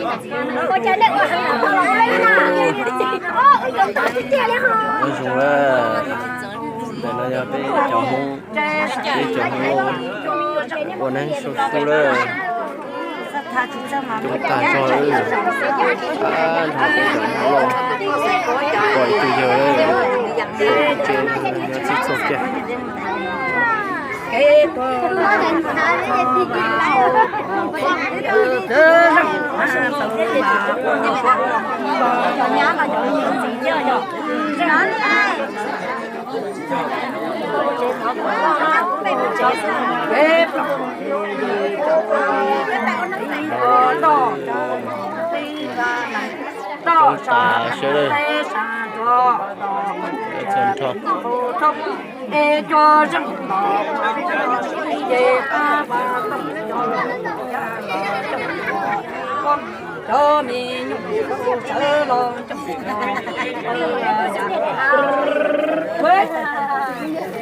Ua zoo na, ntawm no yog peb cov Hmoob, peb cov Hmoob ua neeb sau su lawm. Coob tag zog lawm. Nrog peb cov Hmoob, pom ib tug yawg lawm, tsev nyob txhij txhua kiag. Coob tas siab lawm. Txhua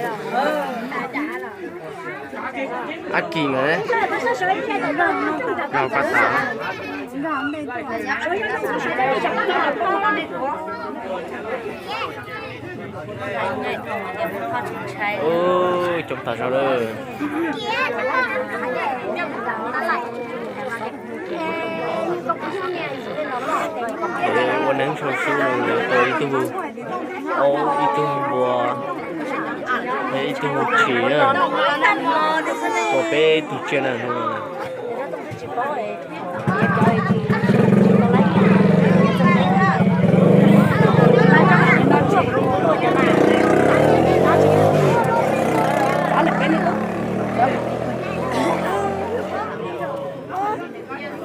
nrho. Ab kis ntawd, noj paj tas. Ub, coob tas zog lawm. Ua neeb sau su no lawv tua ib tug aub, ib tug npua, ib tug tshis na, tua peb tug tsiaj na.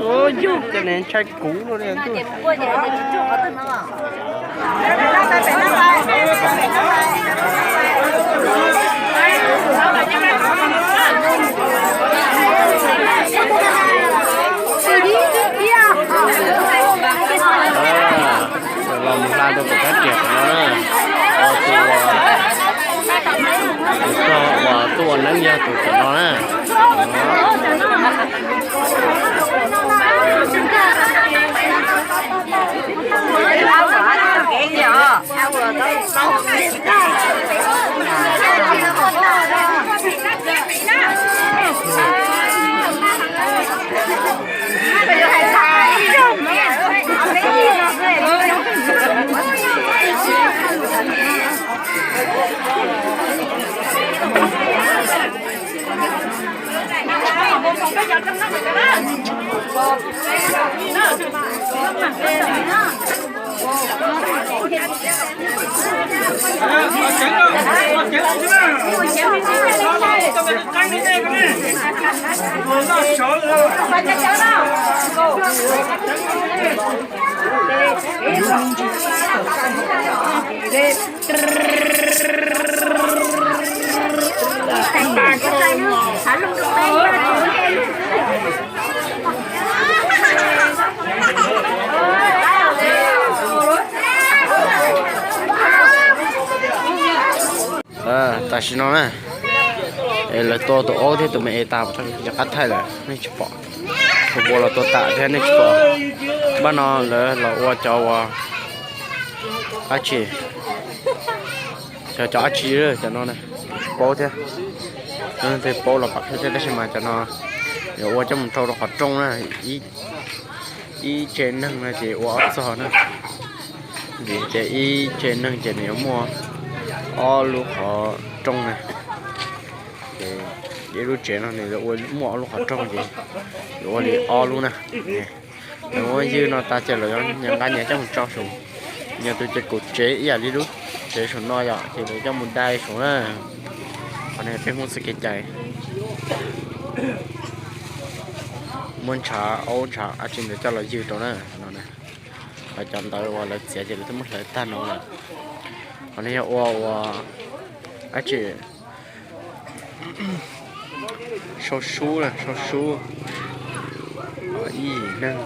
Ua yug, cov niag ntshai kuv luaj li ntuj. Los mus hla rau pem kab riam no na. Tus uas, tus uas tuaj ua neeb yog tus tim no na. Tam sim no na, es lawv tua tus aub thiab tus me es tas, rov qab thaij lawm nej tsis pom. Tus npua los tua tas thiab nej tsis pom. Npaj no lawv los ua cov uas dab tsi, cov, cov dab tsi, cov no na, tsis paub thiab. Tej paub los pom thiab, tab sis mas cov no yuav ua coj mus rau rau qhov rooj na. Ib tsev neeg no ces ua ob txog na, vim tias ib tsev neeg ces nws yuav muaj ob lub qhov rooj na. Ces ib lub tsev no nws yuav ua muaj ob lub qhov rooj ces yuav ua li ob lub na. Nws muab ywg no tas ces lawv yuav nqa nyias coj mus tso saum nyias tus ces kaum tsev ib yam li lub tsev saum no yom, ces lawv coj mus dai saum na. Qhov no peb Hmoob txoj kev cai, muab ntshav aub ntshav dab tsi ntawd coj los ywg rau na no. Qhov cov ntawd uas lawv txiav ces lawv twb muab hlawv tag no lawm. Qhov no yog ua ua dab tsi, sau sub, sau sub. Ib neeg,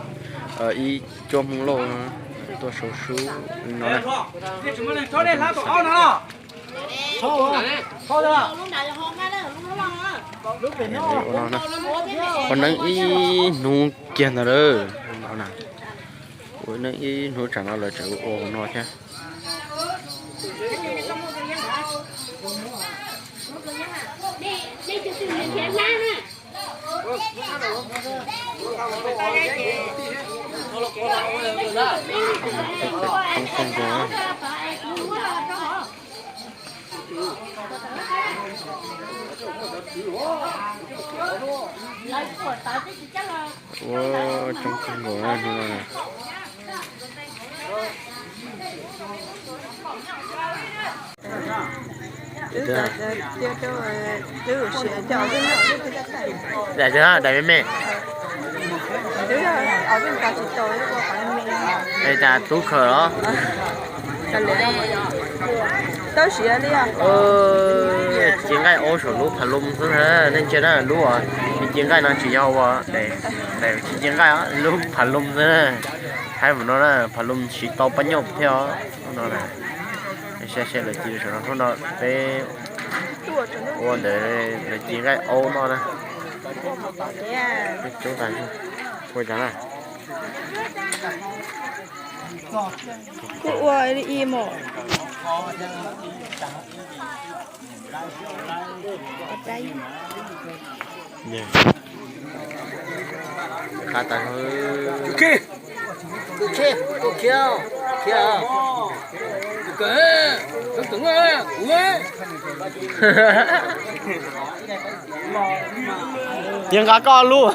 ib cuab Hmoob Lauj no tuaj sau sub no na. Ua neeb ib hnub kiag ntawd lawm no na. Ua neej ib hnub tsam no lawv tseem ua ua no thiab. Ua coob kawg nkaus hnub no. Daim me me. Es cas tub khaws los? Ci nqaij aub saum lub phav loo xwb na, nej ntsia na, lub ci nqaij no tsis yog ua, ci nqaij lub phav loo xwb na. Hais mus no na, phav loo siv tau pab nyoj thiab os no na. Saib saib lawv ci saum no, hnub no peb ua ntawd lawv ci nqaij aub noj na. Coob tas, ua cas na. Kuj ua li ib mus. Qab tas. Cia nqa koj lub.